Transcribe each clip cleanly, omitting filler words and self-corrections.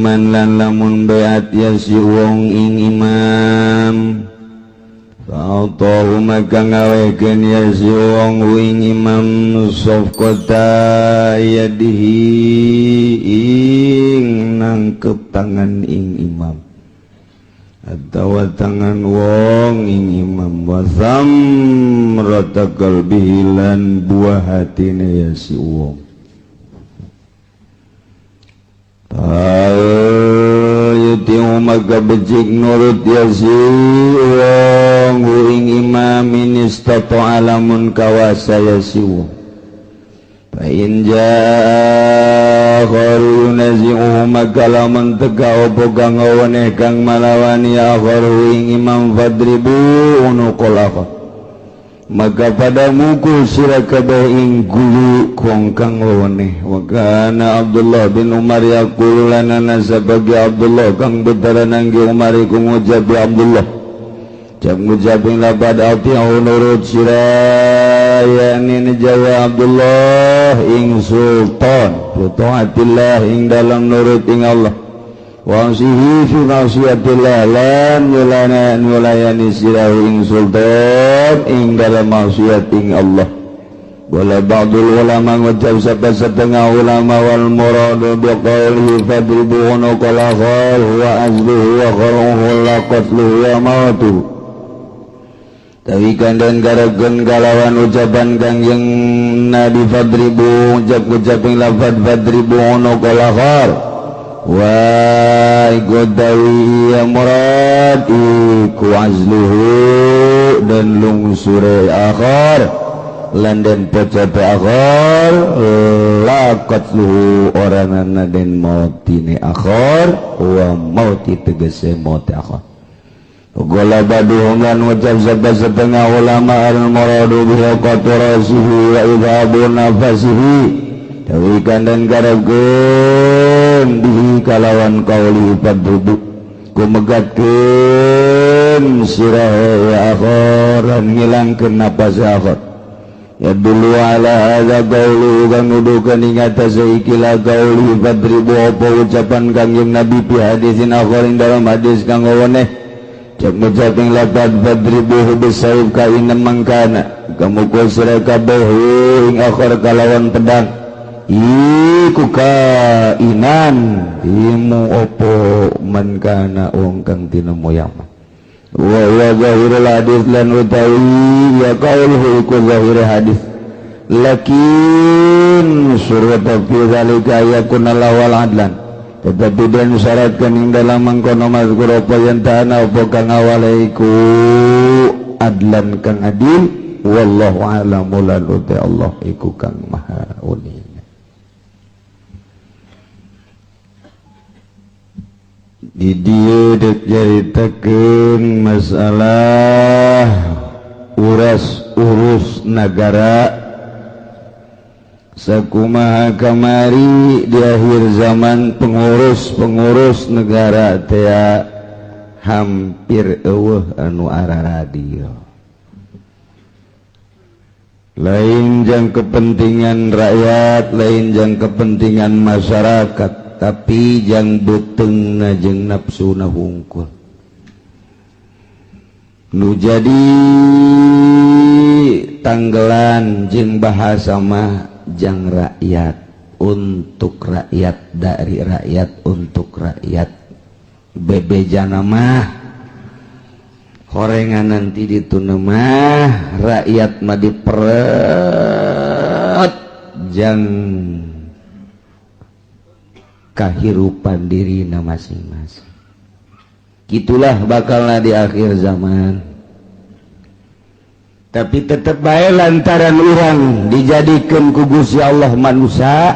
imaman lan lamun beat ya si wong ing imam fa'atahu maka ngawekeun ya si wong ing imam safqata yadihi ing nangkep tangan ing imam atawa tangan wong ing imam wa samrata qalbihi lan buah hatine ya si wong. Yutiu maka becik nurut ya si wong ing imam istata'a lamun kawasa ya si wong. Fa in jaa kharu yunazi'uhu maka lamun teka opo kang ngaweneh kang malawani akharu ing imam fadribu unuqal akhar maka pada mukul sira kabeh ing gulu kong kang weweneh. Wa kana Abdullah bin Umar yaqulu lana sebagai Abdullah kang betara nangge Umar iku ngucap Abdullah jam ngucap ing lapad ati'u nurut sira yakni nejawa Abdullah ing sultan bi taatillah ing dalam nurut ing Allah wa sihi fi maksiatillah lan nyulana nyulayani sirahu ing sultan ing dalam maksiat ing Allah. Wala ba'dul ulama ngucap sapa setengah ulama wal muradu bi qawlihi fadribu unuqal akhar wa azluhu wa kharuhu la qatluhu wa mautu. Tawikan dan garagen kalawan ucapan Kangjeng Nabi fadribu ucap-ucap ing lafad fadribu unuqal akhar wa iku dawi ya murad iku azluhu dan lungsure akhar lan den pocote akhar la qatluhu oranana den mautine akhar wa mauti tegese maut akhar. Gola baduhum lan ucap sapa setengah ulama al muradu bihi qatlu rasihi wa idhabu nafasihi tawikan dan garageun bihi kalawan qauli fadrubu kumegatkeun sirahe ya akhar lan ngilangkeun napas akhar. Ya dulu ala hadza qaulu kang nuduhkeun ing atase ikilah qauli fadribu apa ucapan Kangjeng Nabi fi hadisin akhar ing dalam hadis kang weweneh cek ngucap ing lapad fadribuhu bisaib kaina mangkana kamukul sira kabeh ing akhar kalawan pedang iku kainan imu opo man kana wong kang tinemu yaman. Wa wa zahirul hadis lan utawi ya qauluhu iku zahir hadis lakin surata fi zalika yakuna lawal adlan tetapi dan syaratkan ing dalam mangkono mazkur apa yen ta'ana apa kang awale iku adlan kang adil wallahu a'lamu lan uti Allah iku kang maha uning. Di dieu dek nyaritakeun masalah uras urus nagara sakumaha kamari di akhir zaman pengurus-pengurus negara teh hampir eueuh anu araradio. Lain jang kepentingan rakyat, lain jang kepentingan masyarakat, tapi jang beuteungna jeung nafsuna hungkul. Nu jadi tanggelan jeung bahasa mah jang rakyat, untuk rakyat, dari rakyat, untuk rakyat. Bebejana mah horengan nanti dituna mah rakyat mah diperet jang kahirupan dirina masing-masing. Gitulah bakalna di akhir zaman. Tapi tetep bae lantaran urang dijadikeun ku Gusti Allah manusia,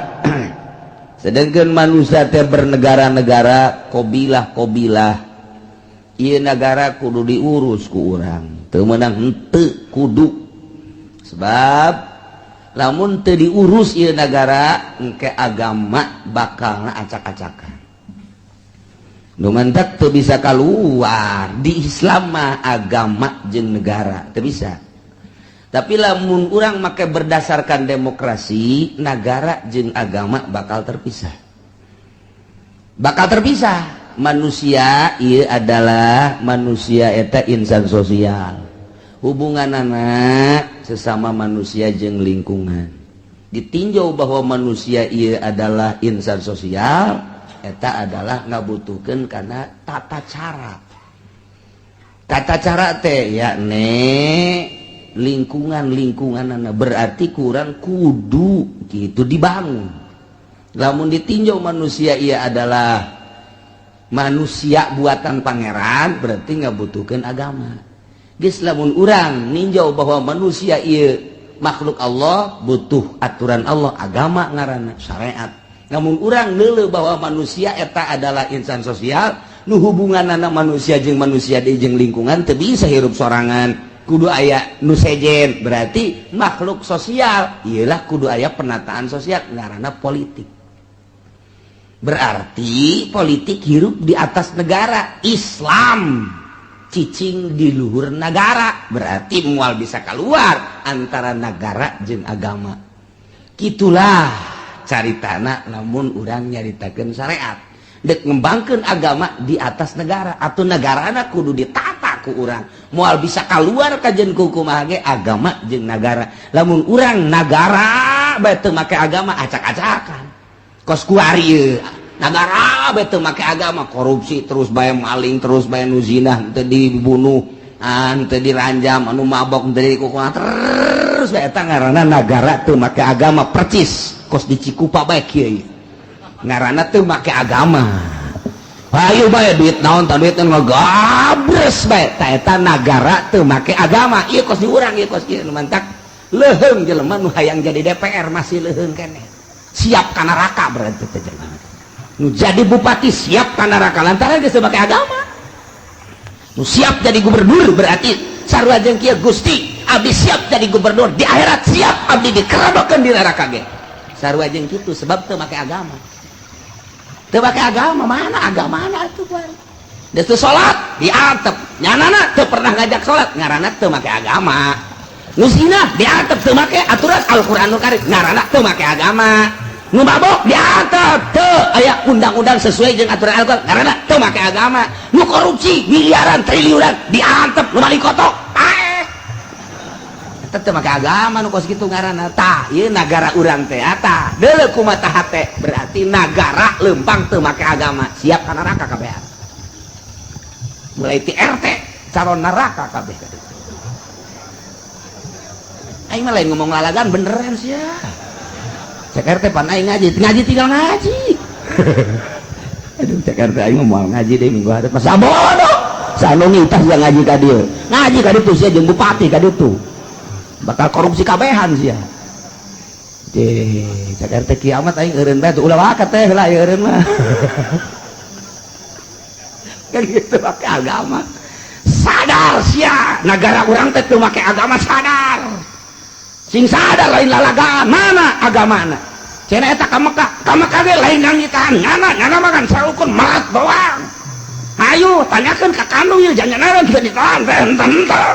sedangkan manusia teh bernegara-negara, kobilah-kobilah. Ieu nagara kudu diurus ku urang, teu meunang henteu kudu. Sebab lamun teu diurus ieu nagara, engke agama bakalna acak-acakan. Nu mantak teu bisa keluar di Islam mah agama jeung negara teu bisa. Tapi lamun urang make berdasarkan demokrasi, negara jeung agama bakal terpisah. Bakal terpisah. Manusia ieu adalah manusia eta insan sosial. Hubungan anak sesama manusia jeung lingkungan. Ditinjau bahwa manusia ieu adalah insan sosial, eta adalah ngabutuhkeun karena tata cara. Tata cara teh yakni lingkungan-lingkungan anak, berarti kurang kudu gitu dibangun. Lamun ditinjau manusia ia adalah manusia buatan Pangeran, berarti ngabutuhkeun agama. Geus, lamun urang ninjau bahwa manusia ieu makhluk Allah, butuh aturan Allah, agama ngaranna syariat. Namun urang neuleu bahwa manusia eta adalah insan sosial, nu hubunganana manusia jeung manusia deui jeung lingkungan, teu bisa hirup sorangan, kudu aya nu sejen, berarti makhluk sosial iyalah kudu aya penataan sosial, ngaranna politik. Berarti politik hirup di atas negara Islam, cicing di luhur negara, berarti mual bisa keluar antara negara jeung agama. Gitulah caritana lamun urang nyaritakeun syariat dek ngembangkeun agama di atas negara atau negara kudu ditata ku urang, moal bisa keluar kajen ku kumaha ge agama jeung negara. Lamun urang negara bae teu make agama, acak-acakan kos kuari ieu. Negara bae teu make agama, korupsi terus bae, maling terus bae, nu zina teu dibunuh, ah teu diranjam, anu mabok teu dikukuh, terus bae, eta ngaranna negara teu make agama, percis kos di Cikupa bae kieu, ngaranna teu make agama. Ayo bae, duit naon tah, duit ngagabres bae, ta eta nagara teu make agama. Ieu kos di urang, ieu kos kieu. Nu mantak leuheung jelema nu hayang jadi DPR masih leuheung keneh, siap ka neraka. Berarti teh nu jadi bupati siap ka neraka lantaran geus teu make agama. Nu siap jadi gubernur berarti sarua jeung kieu, "Gusti, abdi siap jadi gubernur di akhirat, siap abdi dikerodokeun di neraka ge." Sarua jeung kitu, sebab teu make agama. Teu make agama, mana agamana atuh? Pan geus teu salat diantep, nyanana teu pernah ngajak salat, ngaranna teu make agama. Nu zina diantep, teu make aturan Al-Qur'anul Karim, ngaranna teu make agama. Nu mabok diantep, teu aya undang-undang sesuai jeung aturan Al-Qur'an, ngaranna teu make agama. Nu korupsi miliaran triliunan diantep, nu maling kotok paeh, eta teu make agama nu kos kitu ngaranna. Tah, ieu nagara urang teh eta deuleu kumaha hate, berarti nagara lempang teu make agama, siap ka neraka kabeh, mulai ti RT calon neraka kabeh. Aing mah lain ngomong lalagan, beneran sih ya. Cek RT pan aing ngaji, ngaji tinggal ngaji. Aduh, cek RT aing mah moal ngaji deh minggu hareup. Masa bodoh. Sanu ngitah sia ngaji ka dieu. Ngaji ka ditu sia jeung bupati ka ditu. Bakal korupsi kabehan sia. Cek cek RT kiamat aing eureun bae, ulah wakat teh lah eureun mah. Kan gitu pakai agama. Sadar sia, negara urang teh teu make agama, sadar. Sing sadar, lain lalagaan, mana agamana? Cenah eta ka Mekah, ka Mekah ge lain ngangitan, ngana ngana makan saukur merat doang. Ayo tanyakeun ka kanu ieu jangan teu ditahan teh henteu henteu.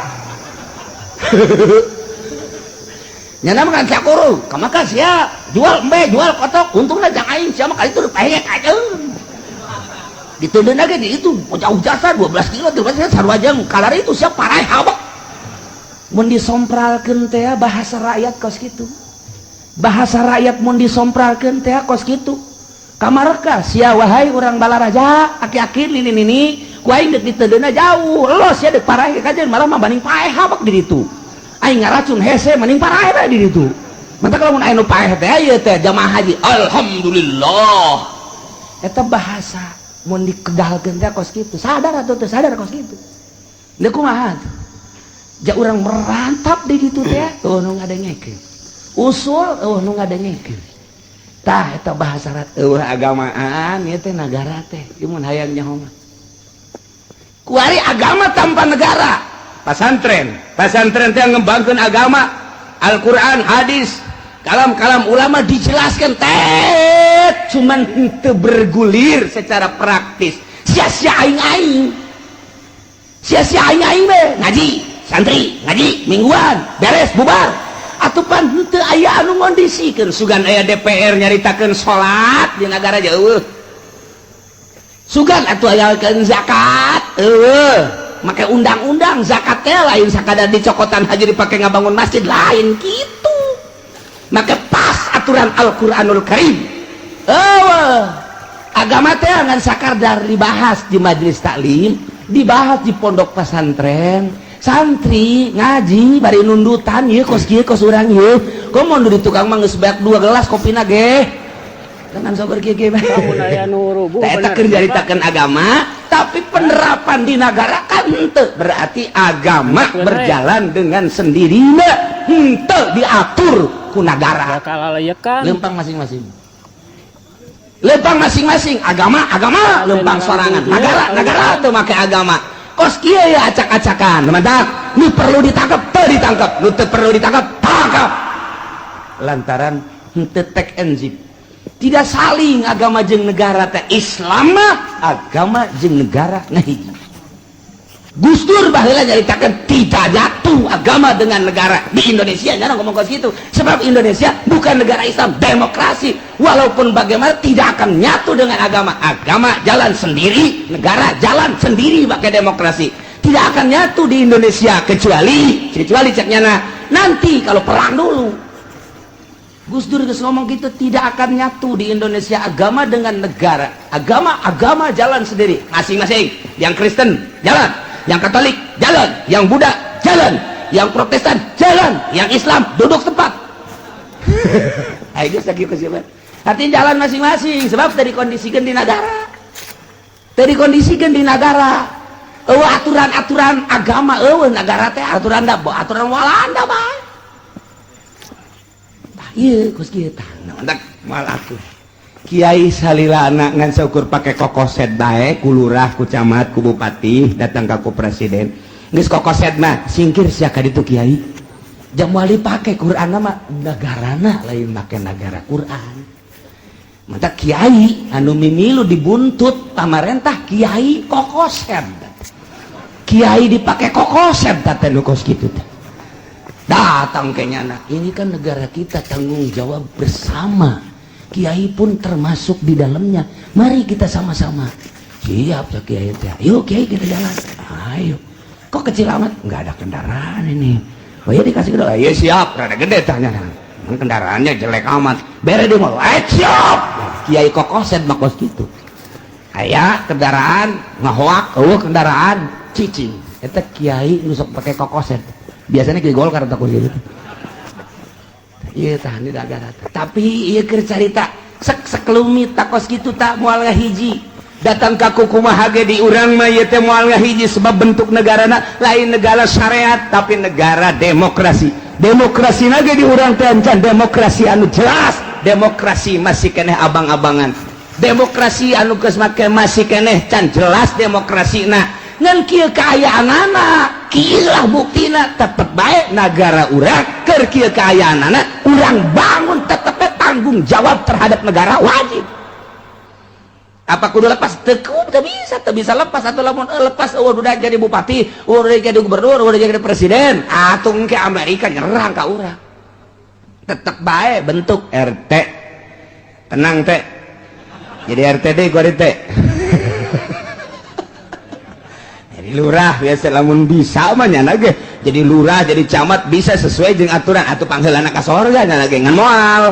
Nyana makan sakuru, ka Mekah sia, jual embe, jual kotok, untungna jang aing sia mah kali itu pehek aja. Diteundeun lagi di itu jauh jasa 12 kilo, 13 sarua jeung kalari itu sia parai habek. Mun disompralkeun teh bahasa rakyat kos kitu. Bahasa rakyat mun disompralkeun teh kos kitu. Kamareka sia wahai urang Balaraja, aki-aki, nini-nini, ku aing deuk diteundeunna jauh. Los sia deuk parahe kajeun, malah mah banding paeh habek di ditu. Aing ngaracun hese mending parahe bae di ditu. Mata kalau mun aya nu paeh teh ieu teh jamaah haji. Alhamdulillah. Eta bahasa mun dikegalkeun teh kos kitu. Sadar atau teu sadar kos kitu. Deuk kumaha tuh? Ja urang merantap di ditu teh, oh nu ngadengekeun. Usul oh nu ngadengekeun. Tah, eta bahasa eueuh agamaan ieu teh nagara teh. Ieu mun hayang nyaho mah. Kuari agama tanpa negara. Pasantren, pasantren teh ngembangkeun agama, Al-Qur'an, hadis, kalam-kalam ulama dijelaskan teh cuman henteu bergulir secara praktis. Sia-sia aing-aing. Sia-sia aing-aing be ngaji, santri ngaji mingguan beres bubar, atuh pan henteu aya anu ngondisikeun. Sugan aya DPR nyaritakeun salat di negara jauh. Sugan atuh ayakeun zakat. Eueuh, make undang-undang zakat teh lain sakadar dicokotan haji dipake ngabangun masjid, lain kitu. Make pas aturan Al-Qur'anul Karim. Eueuh, agama teh ngan sakadar dibahas di majelis taklim, dibahas di pondok pesantren, santri ngaji bari nundutan ieu kos kieu kos urang ieu. Komo di tukang mah geus beak 2 gelas kopina ge. Dengan sober kieu kieu bae. Lamun aya nu rubuh. Tah, eta keur nyaritakeun agama, tapi penerapan di negara kan henteu. Berarti agama berjalan dengan sendirinya, henteu diatur ku negara. Bakal laleyekan. Lempang masing-masing. Lempang masing-masing, agama agama lempang sorangan, negara negara teu make agama. Kos kieu ya acak-acakan. Mantap, nu perlu ditangkap teu ditangkap, nu teu perlu ditangkap tangkap. Lantaran henteu tek enzim. Tidak saling agama jeung negara teh. Islam mah agama jeung negara ngahiji. Gus Dur baheula nyaritakeun tidak jatuh agama dengan negara di Indonesia, jangan ngomong kos gitu. Sebab Indonesia bukan negara Islam, demokrasi. Walaupun bagaimana tidak akan nyatu dengan agama. Agama jalan sendiri, negara jalan sendiri pakai demokrasi. Tidak akan nyatu di Indonesia kecuali kecuali cek nyana nanti kalau perang dulu. Gus Dur geus ngomong gitu, tidak akan nyatu di Indonesia agama dengan negara. Agama agama jalan sendiri masing-masing. Yang Kristen jalan, yang Katolik jalan, yang Buddha jalan, yang Protestan jalan, yang Islam duduk tempat. Ayo geus sakieu siapa? Artinya jalan masing-masing sebab tadi kondisikan di negara. Tadi kondisikan di negara. Eueuh aturan-aturan agama, eueuh negara teh aturan da aturan Walanda bae. Tah ieu kos kieu tah. Mantap moal atuh. Kiai salilana ngan saukur pake kokoset bae ku lurah, ku camat, ku bupati, datang ka ku presiden. Geus kokoset mah singkir sia ka ditu kiai. Jam moal dipake Qur'an mah negarana lain make negara Quran. Mata kiai anu mimilu dibuntut pamarentah kiai kokoset. Kiai dipake kokoset teh nu kos kitu teh. Datang ke nyana, ini kan negara kita, tanggung jawab bersama. Kiai pun termasuk di dalamnya. Mari kita sama-sama. Siap ya kiai teh. Yuk kiai kita jalan. Ayo. Kok kecil amat? Nggak ada kendaraan ini. Oh iya dikasih gede. Iya siap. Rada gede tanya. Emang kendaraannya jelek amat. Bere dia mau. Eh siap. Kiai kokoset mah kos gitu. Aya kendaraan ngahoak, eueuh kendaraan cicing. Eta kiai nu sok pake kokoset. Biasanya kiai Golkar takut gitu. Iya tahan di negara. Tapi ieu keur carita sek sekelumit takos kitu tak moal ngahiji. Datang ka kumaha ge di urang mah ieu teh moal ngahiji sebab bentuk negarana lain negara syariat tapi negara demokrasi. Demokrasi ge di urang teh encan demokrasi anu jelas, demokrasi masih keneh abang-abangan. Demokrasi anu geus make masih keneh can jelas demokrasina. Ngan kieu kaayaanana, kieu lah buktina tetep bae negara urang keur kieu kaayaanana urang bangun tetep tanggung jawab terhadap negara wajib. Apa kudu lepas? Teu teu bisa, teu bisa lepas atau lamun lepas eueuh udah jadi bupati, udah jadi gubernur, udah jadi presiden, atuh ke Amerika nyerang ka urang. Tetep bae bentuk RT. Tenang teh. Jadi RT deh gua teh. Jadi lurah biasa lamun bisa mah nyana ge. Jadi lurah, jadi camat bisa sesuai jeung aturan atuh pangheulana ka sorga nyana ge ngan moal.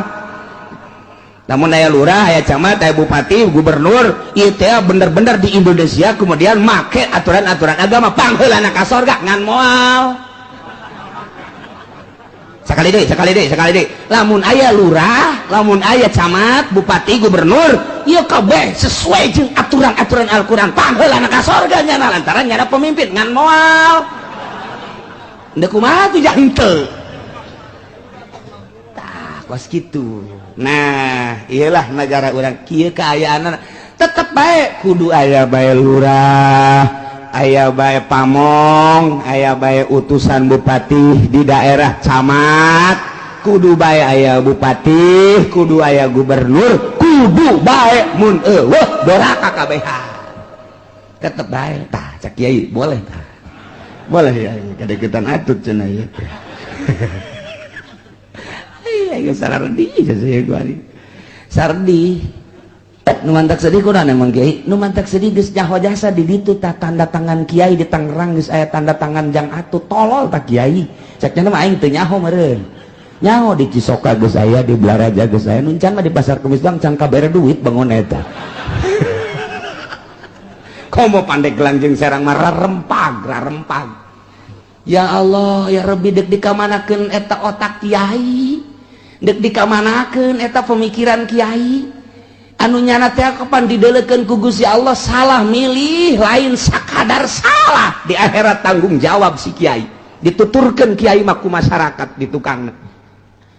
Namun aya lurah, aya camat, aya bupati, gubernur, ieu teh bener-bener di Indonesia kemudian make aturan-aturan agama pangheulana ka sorga ngan moal. Sekali deui, sekali deui, sekali deui. Lamun aya lurah, lamun aya camat, bupati, gubernur, ieu kabeh sesuai jeung aturan-aturan Al-Qur'an pangheulana ka sorga nyana lantaran nyana pemimpin ngan moal. Ndek kumaha tuh henteu. Tah, kos kitu. Nah, iyalah negara urang kieu kaayaanna tetep bae kudu aya bae lurah, aya bae pamong, aya bae utusan bupati di daerah camat, kudu bae aya bupati, kudu aya gubernur, kudu bae mun eueuh doraka kabehan. Tetep bae tah cak kiai boleh tah. Boleh ya kadeketan atut cenah ieu. Iya, sardi saya gua. Sardi. Nu mantak sedih kunaon emang, Kiai? Nu mantak sedih geus nyaho jasa di ditu tah, tanda tangan kiai di Tangerang geus aya tanda tangan jang atuh tolol tak kiai. Cek nya mah aing teu nyaho meureun. Nyaho di Cisoka geus aya, di Balaraja geus aya, nu can mah di Pasar Kemis doang, can kabere duit bangun eta. Komo Pandeglang jeung Serang mah rarempag, rarempag. Ya Allah, ya Rabbi, dek dikamanakeun eta otak kiai? Dek dikamanakeun eta pemikiran kiai? Anu nyana teh kapan didelekeun ku Gusti Allah salah milih, lain sakadar salah, di akhirat tanggung jawab si kiai. Dituturkeun kiai mah ku masyarakat di tukangna.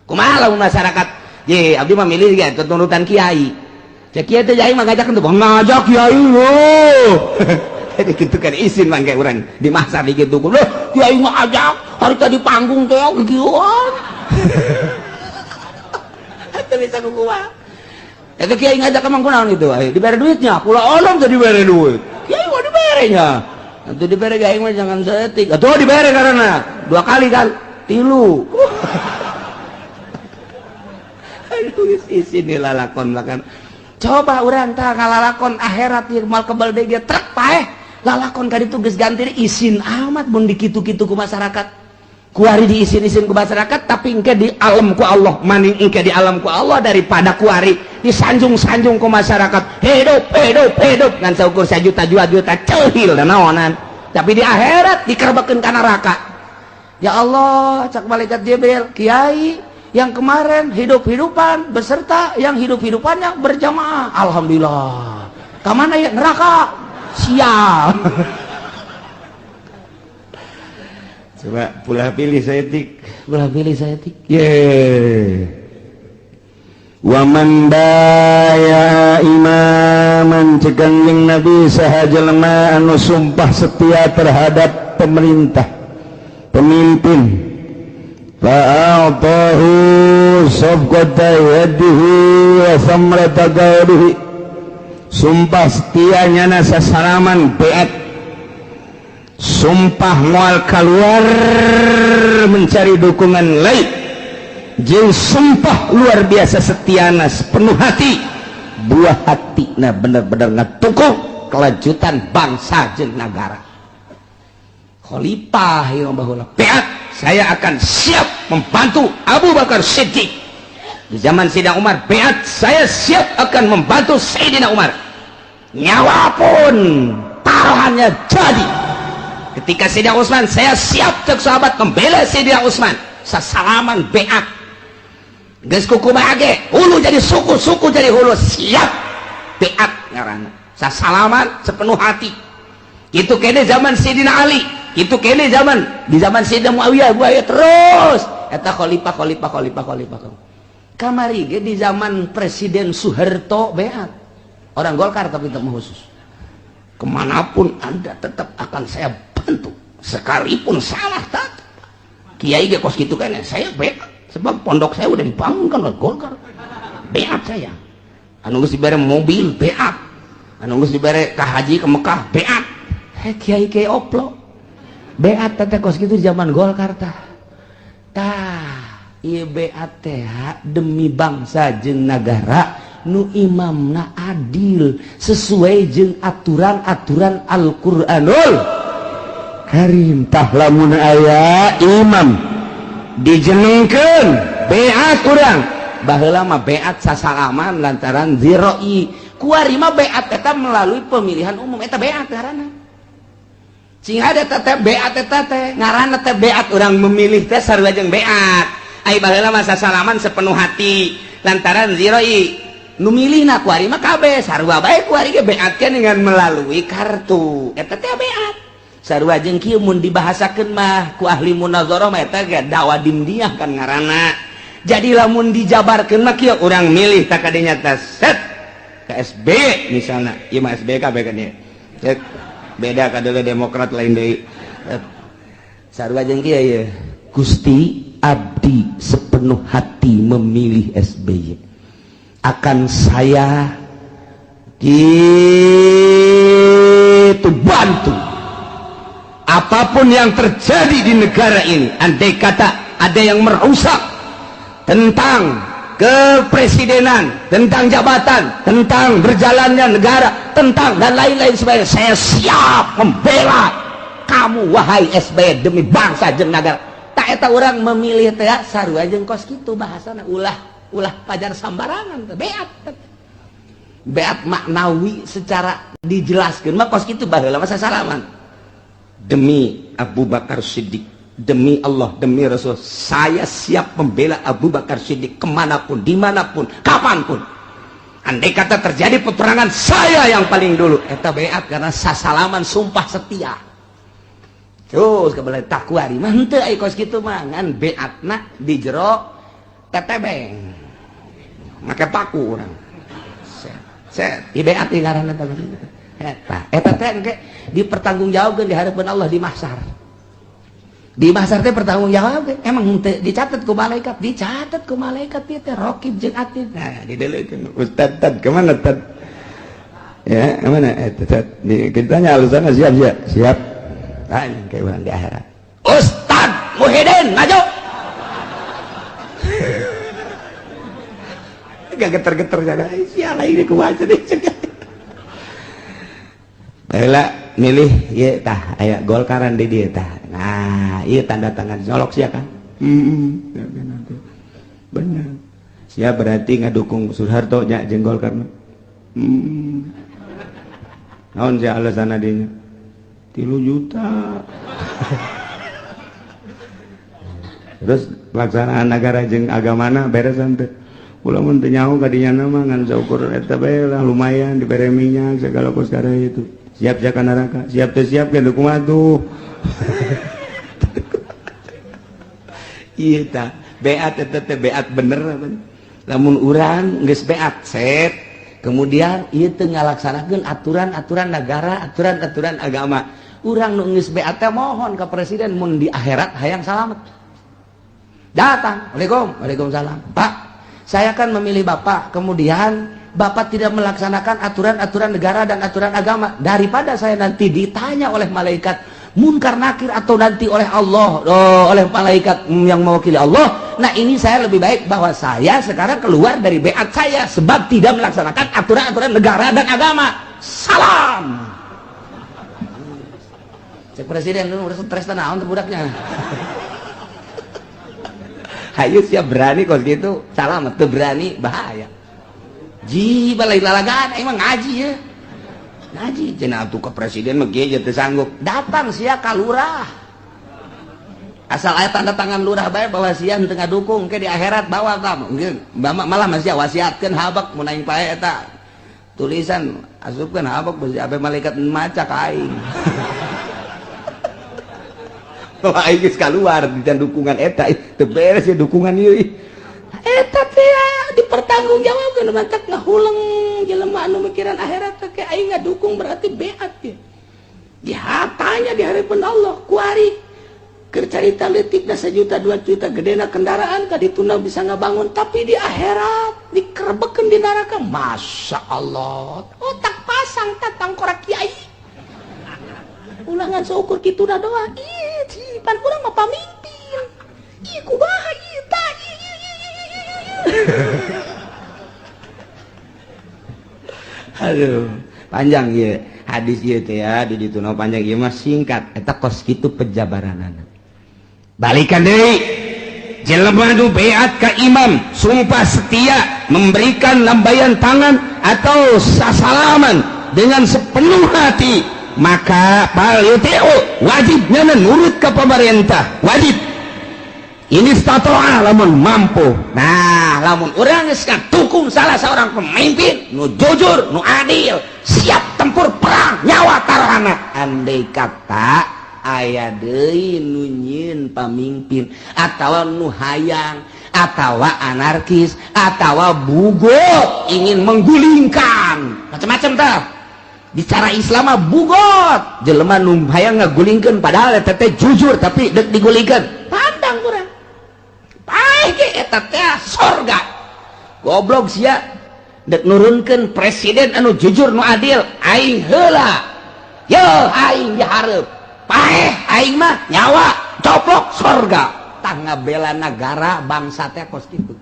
Kumaha lamun masyarakat? Ye, abdi mah milih ge keturutan kiai. Cek kiai teh kiai mah ngajak tuh, ngajak kiai lo. Jadi gitu kan izin mangke urang di masar di kitu. Loh, kiai mah ajak hari tadi panggung teh gituan. Eta bisa kumaha? Eta kiai ngajak emang kunaon gitu? Ayo dibere duitnya. Kula onom teh dibere duit. Kiai mah diberenya. Nanti dibere kiai mah jangan seetik. Atuh dibere karena dua kali kan tilu. Aduh, sini lalakon makan. Coba urang tah ngalalakon akhirat ieu mal kebal deui ge trek paeh. Lalakon ka ditu geus ganti isin amat mun dikitu-kitu ku masyarakat. Kuari diisin-isin ku masyarakat, tapi engke di alam ku Allah, maning engke di alam ku Allah daripada kuari disanjung-sanjung ku masyarakat, hidup hidup hidup ngan saukur sajuta 2 juta ceuhil dan naonan, tapi di akhirat dikerbakeun ka neraka. Ya Allah, cak malaikat Jibril, kiai yang kemarin hidup-hidupan beserta yang hidup-hidupannya berjamaah, alhamdulillah, kemana ya? Neraka. Sial. Coba pulah pilih saeutik, pulah pilih saeutik. Ye. Waman baya imaman, cek Kangjeng Nabi, saha jelema anu sumpah setia terhadap pemerintah, pemimpin, fa'atahu safqata yadihi wa samrata qawlihi, sumpah setianya nasa salaman beat, sumpah mual keluar mencari dukungan lain, jeung sumpah luar biasa setiana sepenuh hati, buah hati, nah bener-bener ngatukung kelanjutan bangsa jeung negara. Khalifah yang baheula beat, saya akan siap membantu Abu Bakar Siddiq. Di zaman Sayyidina Umar beat, saya siap akan membantu Sayyidina Umar, nyawa pun taruhannya jadi. Ketika Sayyidina Utsman, saya siap, cek sahabat, membela Sayyidina Utsman, sasalaman beat, geus kukumaha ge, hulu jadi suku, suku jadi hulu, siap beat ngaranna, sasalaman sepenuh hati. Itu kene zaman Sayyidina Ali, itu kene zaman di zaman Sayyidina Muawiyah, buaya terus eta khalifah, khalifah, khalifah, khalifah. Kamari ge di zaman Presiden Soeharto beat, orang Golkar, tapi tidak khusus, kemanapun Anda tetap akan saya bantu sekalipun salah. Tetap kiai ge kos gitu kan, saya beat sebab pondok saya udah dibangunkan oleh Golkar, beat saya. Anu geus dibere mobil beat, anu geus dibere ka haji ke Mekah beat. Heh, kiai kiai oplo beat teh kos gitu zaman Golkar tah. Tah ieu beat teh demi bangsa jeung nagara nu imamna adil sesuai jeung aturan-aturan Al-Qur'anul Karim. Tah, lamun aya imam dijenengkeun beat urang. Baheula mah beat sasalaman lantaran ziroi, kuari mah beat eta melalui pemilihan umum. Eta beat ngaranna, sing ada teh beat eta teh ngaranna teh beat. Urang memilih teh sarua jeung beat. Ai baheula mah sasalaman sepenuh hati lantaran ziroi nu milihna, kuari mah kabeh sarua bae. Kuari ge beat kan dengan melalui kartu, eta teh beat sarua jeung kieu. Mun dibahasakeun mah ku ahli munazarah mah eta ge dakwah dimdiah kan ngaranna. Jadi lamun dijabarkeun mah kieu, urang milih tak kadinya teh set ke SB misalnya, ieu mah SB kabeh kan ieu. Cek beda kadeuleun Demokrat lain deui, sarua jeung kieu ieu. Gusti, abdi sepenuh hati memilih SBY, akan saya gitu bantu apapun yang terjadi di negara ini. Andai kata ada yang merusak tentang kepresidenan, tentang jabatan, tentang berjalannya negara, tentang dan lain-lain sebagainya. Saya siap membela kamu wahai SBY demi bangsa jeung negara. Tak eta orang memilih teh sarua jeung kos kitu bahasana, ulah ulah pajar sambarangan teh beat. Beat maknawi secara dijelaskeun mah kos kitu baheula mah sasalaman. Demi Abu Bakar Siddiq, demi Allah, demi Rasul, saya siap membela Abu Bakar Siddiq kemanapun, dimanapun, kapanpun. Andai kata terjadi peperangan, saya yang paling dulu. Eta beat karena sasalaman sumpah setia. Terus kebalik takwari mah henteu ai kos kitu mah, ngan beatna di jero tetebeng. Make paku urang. Set, set, di beat di ngaranna teh. Eta, eta teh engke dipertanggungjawabkeun di hadapan Allah di mahsyar. Di mahsyar teh pertanggungjawabkeun. Emang henteu dicatat ku malaikat, dicatat ku malaikat ieu teh rokib jeung atid. Nah, didelekeun. Ustad, tad kemana tad? Ya, kemana? Tad, ditanya alasannya siap siap. Siap. Tanya kayak orang di akhirat. Ustad Muhyiddin maju. Gak geter-geter jaga. Sial ini kumaha deh. Baiklah milih ieu tah aya Golkaran di dieu tah. Nah, ieu tanda tangan nyolok sia kan? Heeh. Bener. Sia berarti ngadukung Soeharto nya jeung Golkar. Heeh. Naon sia alasanna dinya? 3 juta. Terus pelaksanaan negara jeung agamana beres teu? Ulah mun teu nyaho ka dinya mah ngan saukur eta bae lah lumayan dibere minyak segala kos kare itu. Siap siap ka neraka, siap teu siap ge kumaha tuh. Ieu tah beat eta teh beat bener lamun urang geus beat set, kemudian ieu teu ngalaksanakeun aturan-aturan negara, aturan-aturan agama. Urang nu geus beat teh mohon ka presiden mun di akhirat hayang salamet. Datang, Waalaikum, waalaikumsalam. Pak, saya kan memilih Bapak, kemudian Bapak tidak melaksanakan aturan-aturan negara dan aturan agama. Daripada saya nanti ditanya oleh malaikat munkar nakir atau nanti oleh Allah, oh, oleh malaikat yang mewakili Allah. Nah ini saya lebih baik bahwa saya sekarang keluar dari beat saya sebab tidak melaksanakan aturan-aturan negara dan agama. Salam. Cek presiden lu udah stres naon teh budaknya. Hayu siap berani kos gitu, salam teu berani bahaya. Ji balai lalagan emang ngaji ya. Ngaji cenah atuh ke presiden mah ge teu sanggup. Datang sia ka lurah. Asal aya tanda tangan lurah bae bahwa sia henteu ngadukung ke di akhirat bawa ka. Malah masih wasiatkeun habak mun aing pae eta. Tulisan asupkeun habak besi abe malaikat maca ka aing. Wah, aing geus kaluar di dukungan eta teu beres ya dukungan ieu. Eta teh dipertanggungjawabkeun mantak ngahuleng jelema anu mikiran akhirat teh aing ngadukung berarti beat ya. Dihatanya di hadapan Allah kuari keur carita leutikna 1 juta 2 juta gedena kendaraan ka dituna bisa ngabangun tapi di akhirat dikerebekeun di neraka. Masya Allah, otak pasang tatang korak kiai. Ulangan seukur kitu da doa. Ih, pan urang mah pamimpin. Ih, kumaha ieu tah? Aduh, panjang ieu hadis ieu teh ya, di ditu panjang ieu mah singkat. Eta kos kitu pejabaranana. Balikan deui. Jelema nu beat ka imam, sumpah setia, memberikan lambaian tangan atau sasalaman dengan sepenuh hati, maka pal-yuti'u wajibnya menurut ke pemerintah, wajib. Ini statoa lamun mampu. Nah, lamun urang geus ngatukung salah seorang pemimpin nu jujur, nu adil, siap tempur perang nyawa taruhana. Andai kata aya deui nu nyieun pamimpin atawa nu hayang atawa anarkis atawa bugot ingin menggulingkan macam-macam tah. Bicara Islam mah bugot, jelema nu hayang ngagulingkeun padahal eta teh jujur tapi deuk digulingkeun. Pandang urang. Paeh ge eta teh sorga. Goblok sia dek nurunkeun presiden anu jujur nu adil, aing heula. Yo aing dihareup. Paeh aing mah nyawa coplok sorga. Tah ngabela nagara bangsa teh kos kitu.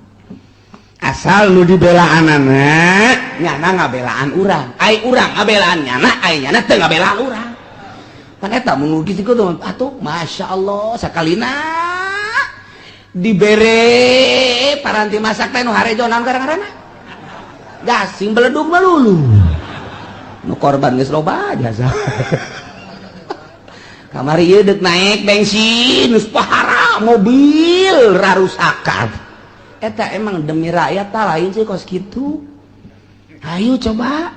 Asal Asal nu dibelaanana nyana ngabelaan urang, ai urang ngabelaan nyana, ai nyana teu ngabelaan urang. Pan eta mun kitu atuh Masya Allah sakalina dibere paranti masak teh nu harejo naon gara-garana gasing beledug melulu nu korban geus loba jasa. Kamari ieu deuk naik bensin geus pahara mobil rarusakan. Eta emang demi rakyat ta lain sih kos kitu. Ayo coba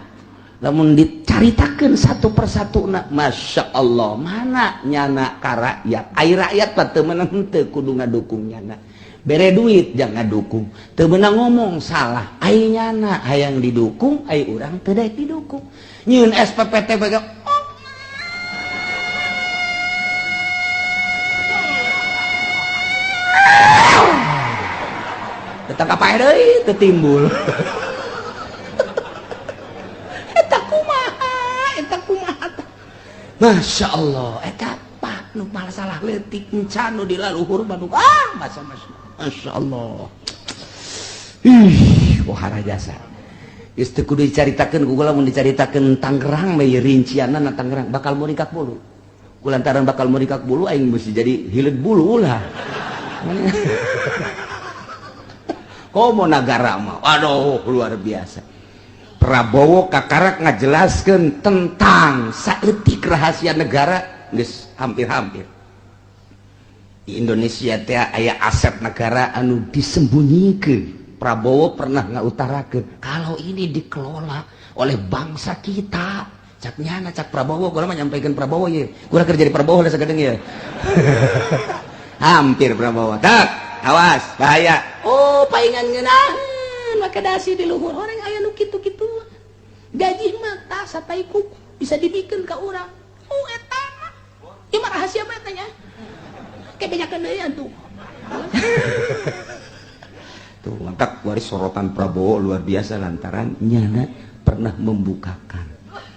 lamun dicaritakeun satu persatu na, Masya Allah mana nyana ka rakyat. Ai rakyat mah teu meunang henteu kudu ngadukung nyana. Bere duit jangan ngadukung, teu meunang ngomong salah. Ai nyana hayang didukung, ai urang teu daek didukung. Nyieun SPPT bae tetang kapae deui teu timbul. Eta kumaha, eta kumaha. Masya Allah, eta apa nu masalah leutik encan nu di laluhur mah ah masa Masya Allah. Ih, wahara jasa. Geus teu kudu dicaritakeun ku kula mun dicaritakeun Tangerang mah rincianna na Tangerang bakal muringkak bulu. Kulantaran bakal muringkak bulu aing mesti jadi hileud bulu lah. Komo nagara mah, aduh luar biasa. Prabowo kakarak ngajelaskeun tentang saeutik rahasia negara geus hampir-hampir. Di Indonesia teh aya aset negara anu disembunyikan. Prabowo pernah ngautarakeun kalau ini dikelola oleh bangsa kita. Cak nyana cak Prabowo, gua mah nyampaikan Prabowo ye. Gua kerja di Prabowo lah sagadeng ye. Hampir Prabowo. Tak, awas bahaya. Oh, paingan ngeunaheun make dasi di luhur orang aya nu kitu-kitu. Gaji mah tah satai kuku bisa dibikeun ka urang. Oh eta mah. Ieu mah rahasia mah eta nya. Kayak bejakeun deui atuh. Tuh, mantap waris sorotan Prabowo luar biasa lantaran nyana pernah membukakan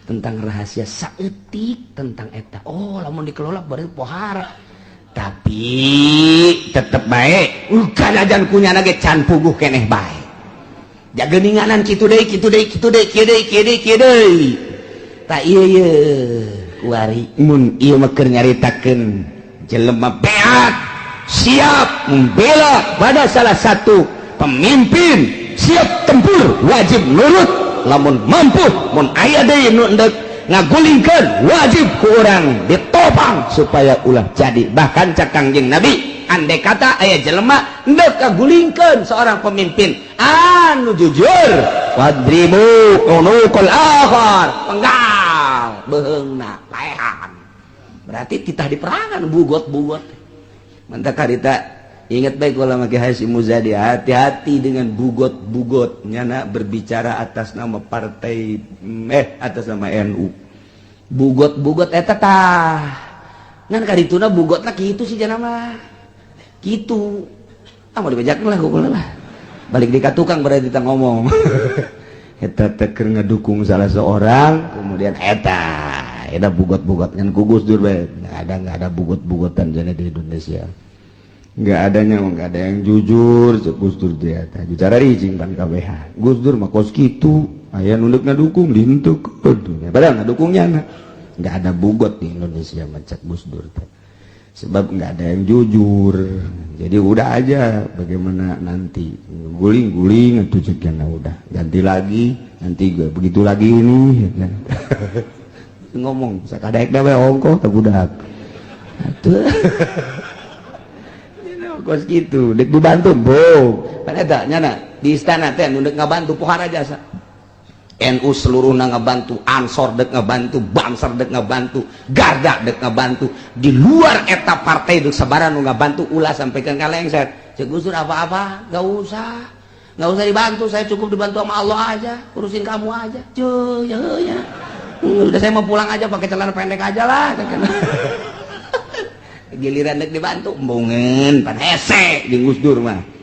tentang rahasia saeutik tentang eta. Oh, lamun dikelola berarti pohara. Tapi tetep bae kanajan kunyana ge can puguh keneh bae. Jageninganan kitu deui kitu deui kitu deui kieu deui kieu deui kieu deui. Ta ieu ye kuari mun ieu mah keur nyaritakeun jelema beat siap membela pada salah satu pemimpin, siap tempur wajib nurut lamun mampu mun aya deui nu endek ngagulingkeun wajib ku urang ditopang supaya ulah jadi. Bahkan cak Kangjeng Nabi andai kata aya jelema endek ngagulingkeun seorang pemimpin anu jujur wadribu unuqal akhar penggal beheungna paehan. Berarti kita di perangan bugot-bugot. Mantap karita ingat baik kalau make Hasyim Muzadi, hati-hati dengan bugot-bugot nyana berbicara atas nama partai atas nama NU. Bugot-bugot eta tah. Ngan karituna bugotna kitu sih jana mah. Kitu. Ah mau dibejakeun lah ku lah. Balik di ka tukang berarti kita ngomong. Eta teh keur ngadukung salah seorang, kemudian eta bugot-bugot ngan ku Gus Dur bae. Enggak ada bugot-bugotan jana di Indonesia. Nggak adanya, nggak ada yang jujur, Gus Dur dia teh bicara rijing pan KBH. Gus Dur mah kos kitu, aya nu deuk ngadukung dihentukeun. Padahal ngadukungnya na. Nggak ada bugot di Indonesia macak Gus Dur teh. Sebab nggak ada yang jujur. Jadi udah aja bagaimana nanti guling-guling atau cekana udah ganti lagi, nanti gue begitu lagi ini. Ngomong sakadaek da we ongkoh teh budak. Atuh. Kos gitu, dek dibantu, bo. Pan eta nyana di istana teh nu dek ngabantu pohara jasa. NU seluruhna ngabantu, Ansor dek ngabantu, Banser dek ngabantu, Garda dek ngabantu. Di luar eta partai dek sabaraha nu ngabantu ulah sampaikan ka lengser. Ceuk Gus Dur apa-apa, enggak usah. Enggak usah dibantu, saya cukup dibantu sama Allah aja, urusin kamu aja. Cuy, ya ya. Udah saya mau pulang aja pakai celana pendek aja lah. Giliran dek dibantu embungeun pan hese jeung Gus Dur mah.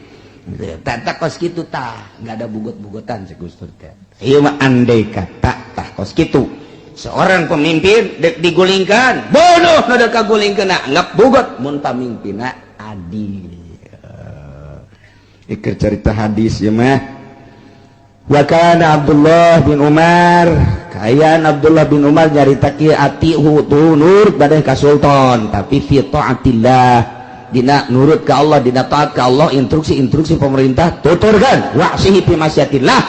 Tata kos kitu tah, enggak ada bugot-bugotan si Gus Dur teh. Ieu mah andai kata tah kos kitu. Seorang pemimpin dek digulingkan, bunuh nu dek kagulingkeun anggap bugot mun pamimpinna adil. Iker cerita hadis ieu mah. Wa kana Abdullah bin Umar, kaayaan Abdullah bin Umar nyarita kieu, atihu tu nurut badan ka sultan, tapi fi taatillah, dina nurut ka Allah, dina taat ka Allah. Instruksi-instruksi pemerintah tuturkan, wa'sihi fi masyatillah,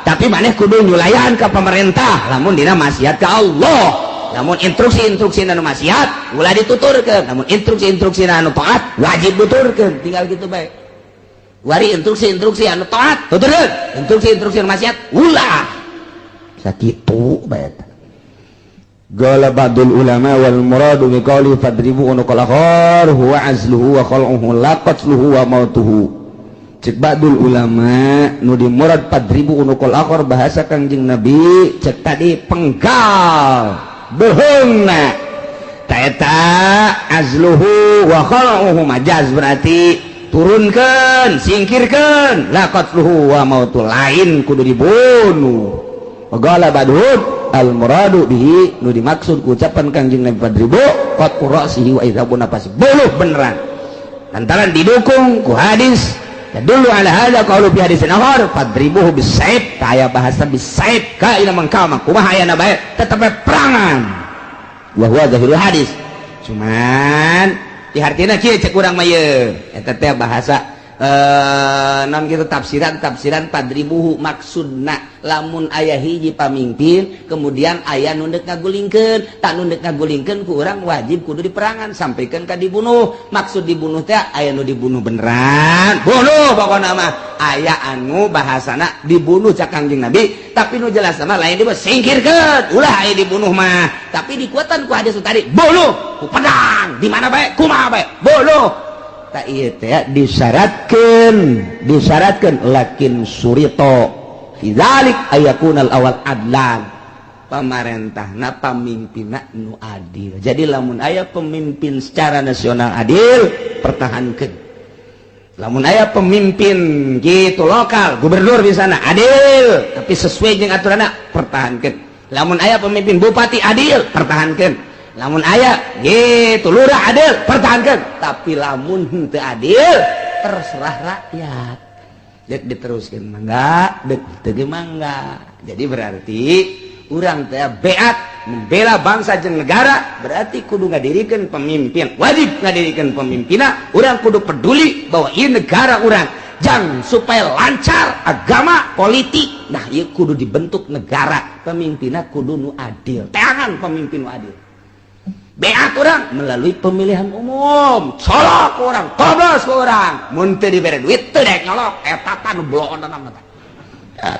tapi maneh kudu nyulayan ka pemerintah lamun dina maksiat ka Allah. Namun instruksi-instruksi anu maksiat ulah dituturkeun, namun instruksi-instruksi anu taat wajib tuturkeun. Tinggal gitu bae. Wari instruksi-instruksi anu taat tuturkeun, instruksi-instruksi anu maksiat ulah. Sakitu bae. Qala ba'dul ulama wal muradu bi qawli fadribu unuqal akhar huwa azluhu wa khal'uhu la qatluhu wa mautuhu. Cek ba'dul ulama, nu dimurad fadribu unuqal akhar bahasa Kangjeng Nabi cek tadi penggal beuheungna ta eta azluhu wa khal'uhu majaz, berarti turunkan, singkirkan, la qatluhu wa mautu, lain kudu dibunuh. Qala ba'dhum al muradu bihi, nu dimaksud ku ucapan Kangjeng Nabi fadribu qat'u ra'sihi wa idhabu nafasi, bunuh beneran, lantaran didukung ku hadis dulu ala hadza qaulu fi hadisin akhar fadribuhu bisaif, aya bahasa bisaif ka ila mangkama kumaha ayana bae tetep perangan, wa huwa zahirul hadis. Cuman dihartina kieu, cek urang mah ieu eta teh bahasa non gitu, tafsiran tafsiran fadribuhu maksudna lamun aya hiji pamimpin kemudian aya nu dek ngagulingkeun, tak nu dek ngagulingkeun ku urang wajib kudu diperangan sampaikan ka dibunuh. Maksud dibunuh teh aya nu dibunuh beneran, bunuh pokokna mah, aya anu bahasana dibunuh cak Kangjeng Nabi, tapi nu jelas mah lain dibunuh, singkirkeun, ulah aya dibunuh mah. Tapi dikuatan ku hadis tadi, bunuh ku pedang di mana bae, kumaha bae, bunuh. Tak ieu teh disyaratkeun, disyaratkeun lakin surito fi dzalik ayakunal awal adlan, pamarentahna, pamimpinna nu adil. Jadi lamun aya pemimpin secara nasional adil, pertahankeun. Lamun aya pemimpin gitu lokal, gubernur di sana adil tapi sesuai dengan aturanna, pertahankeun. Lamun aya pemimpin bupati adil, pertahankeun. Lamun aya gitu lurah adil, pertahankan. Tapi lamun henteu adil, terserah rakyat, dek diteruskan mangga, dek teu mangga. Jadi berarti urang teh beat membela bangsa jeung negara, berarti kudu ngadirikeun pemimpin, wajib ngadirikeun pemimpinna. Urang kudu peduli bahwa ieu negara urang, jang supaya lancar agama politik. Nah, ieu kudu dibentuk negara, pemimpinna kudu nu adil, teangan pemimpin nu adil. Beat urang melalui pemilihan umum, colok urang, coblos urang. Mun teu dibere duit teu dek nyolok. Eta tah nu bloon mah tah.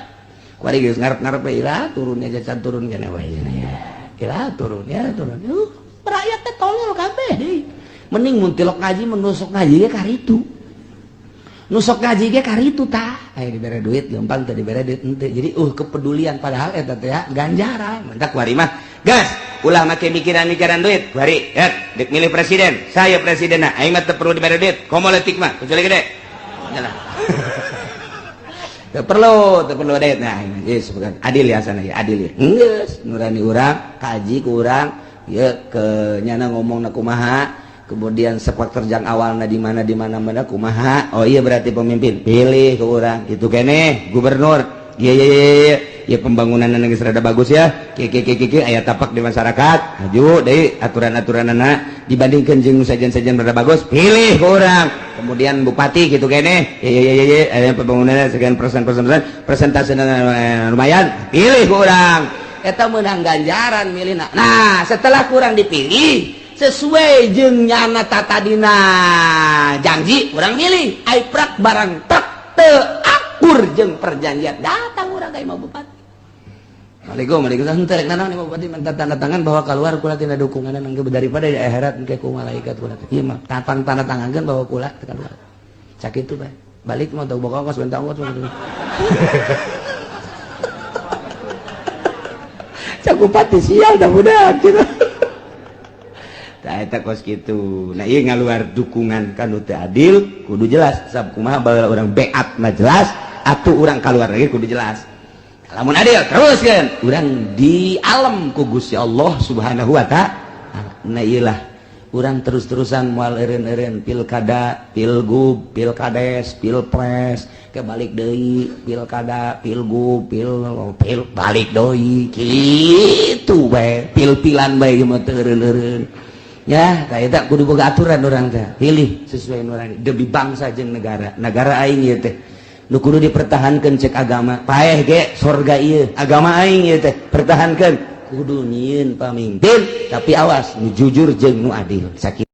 Kuari geus ngarep-ngarep we, ira turun aja, can turun kene wae ya. Ira turun ya, turun. Rakyat teh tolol kabeh deui. Mending mun tilok ngaji, menusuk ngaji ge karitu. Nusok ngaji ge karitu tah. Aya dibere duit gampang, teu dibere duit henteu. Jadi kepedulian, padahal eta teh ganjaran. Mantak kuari mah gas ulah make mikiran-mikiran duit. Kuari ya dek milih presiden, saya presiden, nah aing mah teu perlu dibere duit, komo leutik mah kecuali gede. Jalan. Teu perlu, teu perlu duit. Nah, yes, bukan adil ya sana ya, adil ya. Geus, nurani urang, kaji ku urang, ya ke nyana ngomongna kumaha, kemudian sepak terjang awalna di mana, di mana mana kumaha. Oh iya, berarti pemimpin pilih ke urang itu kene gubernur. Iya iya iya ya, pembangunan geus rada bagus ya. Kieu kieu kieu kieu, aya tapak di masyarakat maju deui, aturan-aturanana dibandingkeun jeung sajen-sajen rada bagus, pilih ke urang. Kemudian bupati gitu kene, iya iya iya, aya pembangunan sekian persen persen persen, persentase lumayan, pilih ke urang. Eta menang ganjaran milihna. Nah, setelah kurang dipilih sesuai jeung nyana tatadina janji, urang milih ai prak barang tek teu akur jeung perjanjian, datang urang ka imah bupati. Assalamualaikum, waalaikumsalam. Henteu rek nanaon, imah bupati minta tanda tangan bahwa keluar kula tina dukungan engke daripada di akhirat engke ku malaikat kula. Ieu mah tatang tanda tangankeun bahwa kula teu keluar. Sakitu bae. Balik mah teu boga kos bentang kos. Cak bupati sial dah budak gitu. Tah eta kos kitu. Nah, ieu ngaluar dukungan kanu teu adil kudu jelas. Sab kumaha baheula urang beat mah jelas, atuh urang kaluar lagi kudu jelas. Lamun adil teruskeun, urang di alam ku Gusti Allah Subhanahu wa taala. Nah, ieu lah urang terus-terusan moal eureun-eureun pilkada, pilgub, pilkades, pilpres. Ke balik deui pilkada, pilgub, pil pil balik deui kitu bae, pil-pilan bae mah teu eureun-eureun. Ya, kayak tak kudu boga aturan orang teh. Pilih sesuai nurani demi bangsa jeung negara. Negara aing ieu teh nu kudu dipertahankan cek agama. Paeh ge sorga ieu, agama aing ieu teh pertahankan. Kudu nyieun pamimpin, tapi awas nu jujur jeung nu adil. Sakitu.